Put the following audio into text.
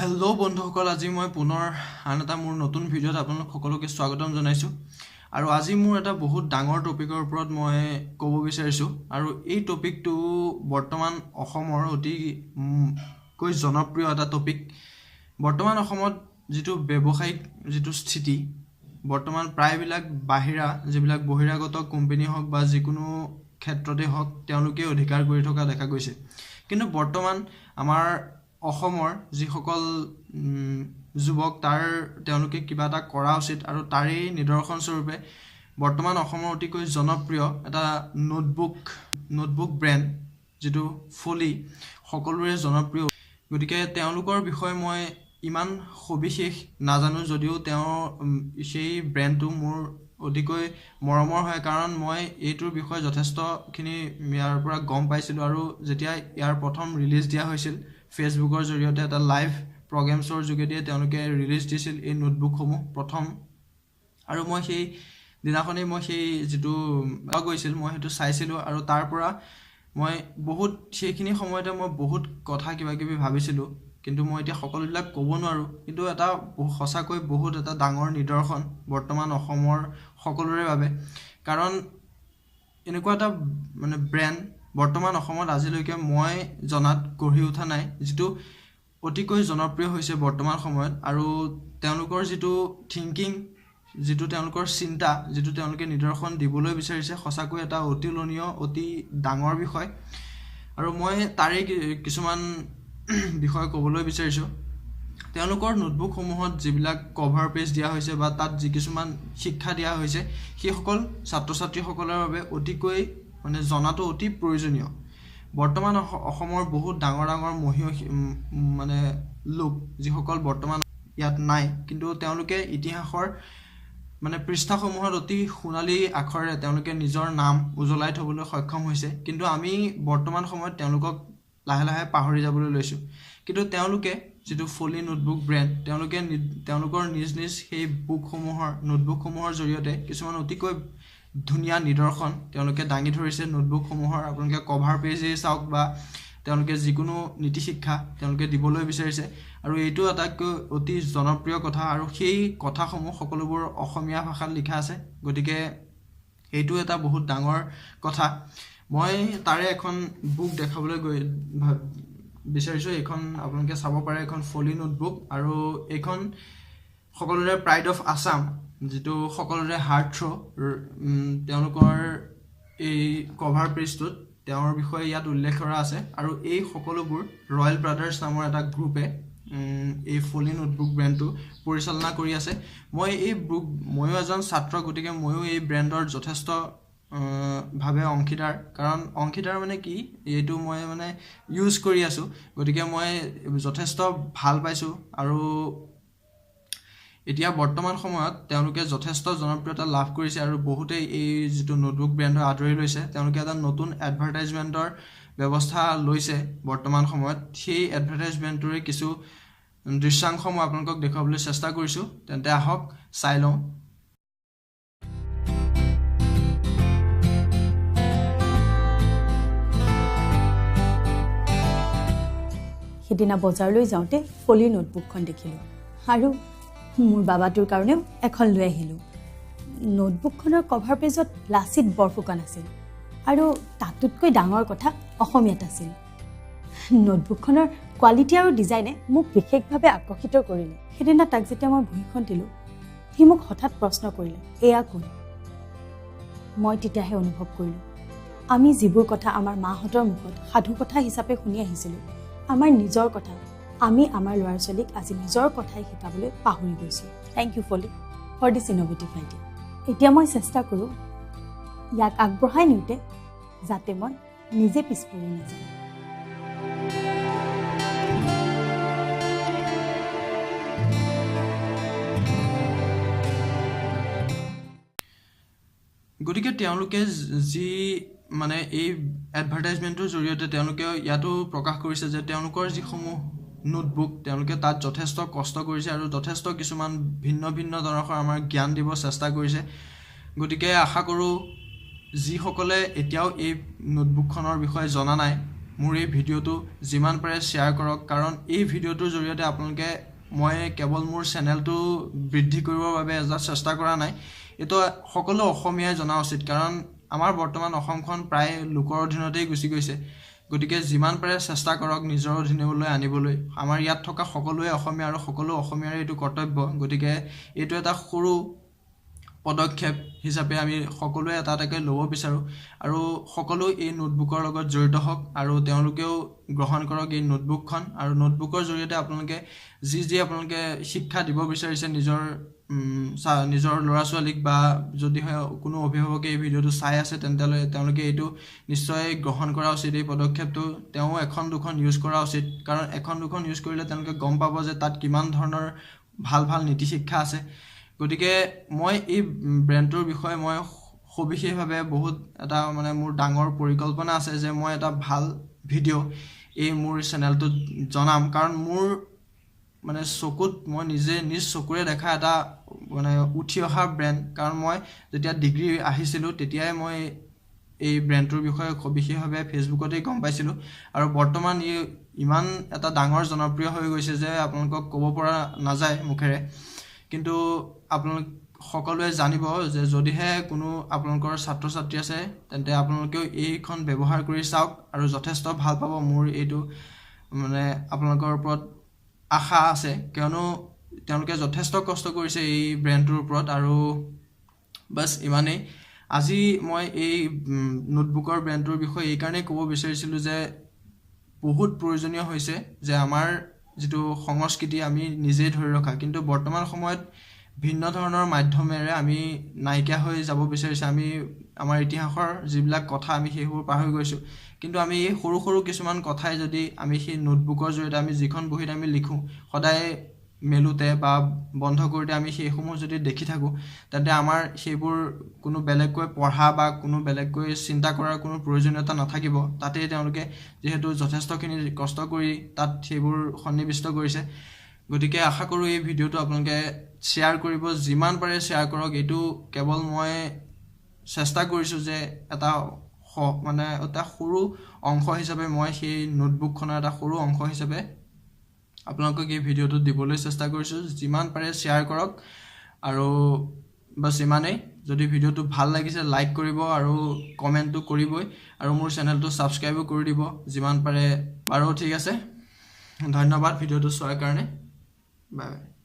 Hello' বন্ধুসকল, আজি মই পুনৰ আন এটা মোৰ নতুন ভিডিঅ'ত আপোনালোক সকলোকে স্বাগতম জনাইছোঁ। আৰু আজি মোৰ এটা বহুত ডাঙৰ টপিকৰ ওপৰত মই ক'ব বিচাৰিছোঁ আৰু এই টপিকটো বৰ্তমান অসমৰ অতিকৈ জনপ্ৰিয় এটা টপিক। বৰ্তমান অসমত যিটো ব্যৱসায়িক যিটো স্থিতি, বৰ্তমান প্ৰায়বিলাক বাহিৰা যিবিলাক বহিৰাগত কোম্পানী হওক বা যিকোনো ক্ষেত্ৰতে হওক, তেওঁলোকে অধিকাৰ কৰি থকা দেখা গৈছে। কিন্তু বৰ্তমান আমাৰ অসমৰ যিসকল যুৱক, তাৰ তেওঁলোকে কিবা এটা কৰা উচিত আৰু তাৰেই নিদৰ্শনস্বৰূপে বৰ্তমান অসমৰ অতিকৈ জনপ্ৰিয় এটা নোটবুক ব্ৰেণ্ড যিটো ফলি, সকলোৰে জনপ্ৰিয়। গতিকে তেওঁলোকৰ বিষয়ে মই ইমান সবিশেষ নাজানো যদিও তেওঁ সেই ব্ৰেণ্ডটো মোৰ অতিকৈ মৰমৰ হয়, কাৰণ মই এইটোৰ বিষয়ে যথেষ্টখিনি ইয়াৰ পৰা গম পাইছিলোঁ। আৰু যেতিয়া ইয়াৰ প্ৰথম ৰিলিজ দিয়া হৈছিল ফেচবুকৰ জৰিয়তে এটা লাইভ প্ৰগ্ৰেমছৰ যোগেদিয়ে তেওঁলোকে ৰিলিজ দিছিল এই নোটবুকসমূহ প্ৰথম, আৰু মই সেই দিনাখনেই মই সেই যিটো গৈছিল মই সেইটো চাইছিলোঁ আৰু তাৰ পৰা মই বহুত সেইখিনি সময়তে মই বহুত কথা কিবা কিবি ভাবিছিলোঁ, কিন্তু মই এতিয়া সকলোবিলাক ক'ব নোৱাৰোঁ। কিন্তু এটা সঁচাকৈ বহুত এটা ডাঙৰ নিদৰ্শন বৰ্তমান অসমৰ সকলোৰে বাবে, কাৰণ এনেকুৱা এটা মানে ব্ৰেণ্ড বৰ্তমান অসমত আজিলৈকে মই জনাত গঢ়ি উঠা নাই, যিটো অতিকৈ জনপ্ৰিয় হৈছে বৰ্তমান সময়ত। আৰু তেওঁলোকৰ যিটো থিংকিং, যিটো তেওঁলোকৰ চিন্তা, যিটো তেওঁলোকে নিদৰ্শন দিবলৈ বিচাৰিছে, সঁচাকৈ এটা অতুলনীয় অতি ডাঙৰ বিষয়। আৰু মই তাৰে কিছুমান বিষয় ক'বলৈ বিচাৰিছোঁ। তেওঁলোকৰ নোটবুকসমূহত যিবিলাক কভাৰ পেজ দিয়া হৈছে বা তাত যি কিছুমান শিক্ষা দিয়া হৈছে, সেইসকল ছাত্ৰ ছাত্ৰীসকলৰ বাবে অতিকৈ মানে জনাটো অতি প্ৰয়োজনীয়। বৰ্তমান অসমৰ বহুত ডাঙৰ ডাঙৰ মহিয়সী মানে লোক যিসকল বৰ্তমান ইয়াত নাই, কিন্তু তেওঁলোকে ইতিহাসৰ মানে পৃষ্ঠাসমূহত অতি সোণালী আখৰেৰে তেওঁলোকে নিজৰ নাম উজ্বলাই থ'বলৈ সক্ষম হৈছে। কিন্তু আমি বৰ্তমান সময়ত তেওঁলোকক লাহে লাহে পাহৰি যাবলৈ লৈছোঁ। কিন্তু তেওঁলোকে যিটো ফলি নোটবুক ব্ৰেণ্ড, তেওঁলোকে তেওঁলোকৰ নিজ নিজ সেই বুকসমূহৰ নোটবুকসমূহৰ জৰিয়তে কিছুমান অতিকৈ ধুনীয়া নিদৰ্শন তেওঁলোকে দাঙি ধৰিছে। নোটবুকসমূহৰ আপোনালোকে কভাৰ পেজেই চাওক বা তেওঁলোকে যিকোনো নীতি শিক্ষা তেওঁলোকে দিবলৈ বিচাৰিছে, আৰু এইটো আটাইতকৈ অতি জনপ্ৰিয় কথা। আৰু সেই কথাসমূহ সকলোবোৰ অসমীয়া ভাষাত লিখা আছে, গতিকে এইটো এটা বহুত ডাঙৰ কথা। মই তাৰে এখন বুক দেখাবলৈ গৈ বিচাৰিছোঁ। এইখন আপোনালোকে চাব পাৰে, এখন ফলি নোটবুক, আৰু এইখন সকলোৰে প্ৰাইড অফ আছাম, যিটো সকলোৰে হাৰ্ট থ্ৰ', তেওঁলোকৰ এই কভাৰ পেজটোত তেওঁৰ বিষয়ে ইয়াত উল্লেখ কৰা আছে। আৰু এই সকলোবোৰ ৰয়েল ব্ৰাদাৰ্ছ নামৰ এটা গ্ৰুপে এই ফলি নোটবুক ব্ৰেণ্ডটো পৰিচালনা কৰি আছে। মই এই বুক, ময়ো এজন ছাত্ৰ, গতিকে ময়ো এই ব্ৰেণ্ডৰ যথেষ্ট ভাৱে অংশীদাৰ। কাৰণ অংশীদাৰ মানে কি, এইটো মই মানে ইউজ কৰি আছোঁ, গতিকে মই যথেষ্ট ভাল পাইছোঁ। আৰু এতিয়া বৰ্তমান সময়ত তেওঁলোকে যথেষ্ট জনপ্ৰিয়তা লাভ কৰিছে আৰু বহুতেই এই যিটো নোটবুক ব্ৰেণ্ডৰ আদৰি লৈছে। তেওঁলোকে এটা নতুন এডভাৰটাইজমেণ্টৰ ব্যৱস্থা লৈছে বৰ্তমান সময়ত। সেই এডভাৰটাইজমেণ্টটোৰে কিছু দৃশ্যাংশ মই আপোনালোকক দেখুৱাবলৈ চেষ্টা কৰিছোঁ, তেন্তে আহক চাই লওঁ। সিদিনা বজাৰলৈ যাওঁতে ফলি নোটবুকখন দেখিলোঁ আৰু মোৰ বাবাটোৰ কাৰণেও এখন লৈ আহিলোঁ। নোটবুকখনৰ কভাৰ পেজত লাচিত বৰফুকন আছিল আৰু তাতোতকৈ ডাঙৰ কথা অসমীয়াত আছিল। নোটবুকখনৰ কোৱালিটি আৰু ডিজাইনে মোক বিশেষভাৱে আকৰ্ষিত কৰিলে। সিদিনা তাক যেতিয়া মই বহীখন দিলোঁ, সি মোক হঠাৎ প্ৰশ্ন কৰিলে, এয়া কোন? মই তেতিয়াহে অনুভৱ কৰিলোঁ, আমি যিবোৰ কথা আমাৰ মাহঁতৰ মুখত সাধু কথা হিচাপে শুনি আহিছিলোঁ, আমাৰ নিজৰ কথা আমি আমাৰ ল'ৰা ছোৱালীক আজি নিজৰ কথাই শিকাবলৈ পাহৰি গৈছোঁ। Thank you Folly for this innovative idea. এতিয়া মই চেষ্টা কৰোঁ ইয়াক আগবঢ়াই নিওঁতে যাতে মই নিজে পিছ পৰি নাযাওঁ। গতিকে তেওঁলোকে যি মানে এই এডভাৰটাইজমেণ্টটোৰ জৰিয়তে তেওঁলোকে ইয়াতো প্ৰকাশ কৰিছে যে তেওঁলোকৰ যিসমূহ নোটবুক, তেওঁলোকে তাত যথেষ্ট কষ্ট কৰিছে আৰু যথেষ্ট কিছুমান ভিন্ন ভিন্ন ধৰণৰ আমাৰ জ্ঞান দিব চেষ্টা কৰিছে। গতিকে আশা কৰোঁ যিসকলে এতিয়াও এই নোটবুকখনৰ বিষয়ে জনা নাই, মোৰ এই ভিডিঅ'টো যিমান পাৰে শ্বেয়াৰ কৰক, কাৰণ এই ভিডিঅ'টোৰ জৰিয়তে আপোনালোকে মই কেৱল মোৰ চেনেলটো বৃদ্ধি কৰিবৰ বাবে এটা চেষ্টা কৰা নাই, এইটো সকলো অসমীয়াই জনা উচিত। কাৰণ আমাৰ বৰ্তমান অসমখন প্ৰায় লোকৰ অধীনতেই গুচি গৈছে। গতিকে যিমান পাৰে চেষ্টা কৰক নিজৰ অধীনলৈ আনিবলৈ। আমাৰ ইয়াত থকা সকলোৱে অসমীয়া আৰু সকলো অসমীয়াৰে এইটো কৰ্তব্য। গতিকে এইটো এটা সৰু পদক্ষেপ হিচাপে আমি সকলোৱে এটা এটাকৈ ল'ব বিচাৰোঁ আৰু সকলো এই নোটবুকৰ লগত জড়িত হওক আৰু তেওঁলোকেও গ্ৰহণ কৰক এই নোটবুকখন। আৰু নোটবুকৰ জৰিয়তে আপোনালোকে যি যি আপোনালোকে শিক্ষা দিব বিচাৰিছে নিজৰ নিজৰ ল'ৰা ছোৱালীক বা যদিহে কোনো অভিভাৱকে এই ভিডিঅ'টো চাই আছে তেন্তে তেওঁলোকে এইটো নিশ্চয় গ্ৰহণ কৰা উচিত। এই পদক্ষেপটো তেওঁ এখন দুখন ইউজ কৰা উচিত, কাৰণ এখন দুখন ইউজ কৰিলে তেওঁলোকে গম পাব যে তাত কিমান ধৰণৰ ভাল ভাল নীতি শিক্ষা আছে। গতিকে মই এই ব্ৰেণ্ডটোৰ বিষয়ে মই সবিশেষভাৱে বহুত এটা মানে মোৰ ডাঙৰ পৰিকল্পনা আছে যে মই এটা ভাল ভিডিঅ' এই মোৰ চেনেলটোত জনাম। কাৰণ মোৰ মানে চকুত মই নিজে নিজ চকুৰে দেখা এটা মানে উঠি অহা ব্ৰেণ্ড। কাৰণ মই যেতিয়া ডিগ্ৰী আহিছিলোঁ তেতিয়াই মই এই ব্ৰেণ্ডটোৰ বিষয়ে বিশেষভাৱে ফেচবুকতেই গম পাইছিলোঁ আৰু বৰ্তমান ই ইমান এটা ডাঙৰ জনপ্ৰিয় হৈ গৈছে যে আপোনালোকক ক'ব পৰা নাযায় মুখেৰে। কিন্তু আপোনালোক সকলোৱে জানিব যে যদিহে কোনো আপোনালোকৰ ছাত্ৰ ছাত্ৰী আছে তেন্তে আপোনালোকেও এইখন ব্যৱহাৰ কৰি চাওক আৰু যথেষ্ট ভাল পাব। মোৰ এইটো মানে আপোনালোকৰ ওপৰত আশা আছে, কিয়নো তেওঁলোকে যথেষ্ট কষ্ট কৰিছে এই ব্ৰেণ্ডটোৰ ওপৰত। আৰু বাছ ইমানেই। আজি মই এই নোটবুকৰ ব্ৰেণ্ডটোৰ বিষয়ে এইকাৰণেই ক'ব বিচাৰিছিলোঁ যে বহুত প্ৰয়োজনীয় হৈছে যে আমাৰ যিটো সংস্কৃতি আমি নিজেই ধৰি ৰখা, কিন্তু বৰ্তমান সময়ত ভিন্ন ধৰণৰ মাধ্যমেৰে আমি নাইকিয়া হৈ যাব বিচাৰিছে। আমি আমাৰ ইতিহাসৰ যিবিলাক কথা আমি সেইবোৰ পাহৰি গৈছোঁ, কিন্তু আমি এই সৰু সৰু কিছুমান কথাই যদি আমি সেই নোটবুকৰ জৰিয়তে আমি যিখন বহীত আমি লিখোঁ সদায় মেলোঁতে বা বন্ধ কৰোঁতে আমি সেইসমূহ যদি দেখি থাকোঁ তেন্তে আমাৰ সেইবোৰ কোনো বেলেগকৈ পঢ়া বা কোনো বেলেগকৈ চিন্তা কৰাৰ কোনো প্ৰয়োজনীয়তা নাথাকিব। তাতেই তেওঁলোকে যিহেতু যথেষ্টখিনি কষ্ট কৰি তাত সেইবোৰ সন্নিৱিষ্ট কৰিছে। গতিকে আশা কৰোঁ এই ভিডিঅ'টো আপোনালোকে শ্বেয়াৰ কৰিব, যিমান পাৰে শ্বেয়াৰ কৰক। এইটো কেৱল মই চেষ্টা কৰিছোঁ যে এটা মানে এটা সৰু অংশ হিচাপে মই সেই নোটবুকখনৰ এটা সৰু অংশ হিচাপে আপোনালোকক এই ভিডিঅ'টো দিবলৈ চেষ্টা কৰিছোঁ। যিমান পাৰে শ্বেয়াৰ কৰক আৰু বাছ ইমানেই। যদি ভিডিঅ'টো ভাল লাগিছে লাইক কৰিব আৰু কমেণ্টটো কৰিবই আৰু মোৰ চেনেলটো ছাবস্ক্ৰাইবো কৰি দিব যিমান পাৰে। বাৰু ঠিক আছে, ধন্যবাদ ভিডিঅ'টো চোৱাৰ কাৰণে। Bye bye.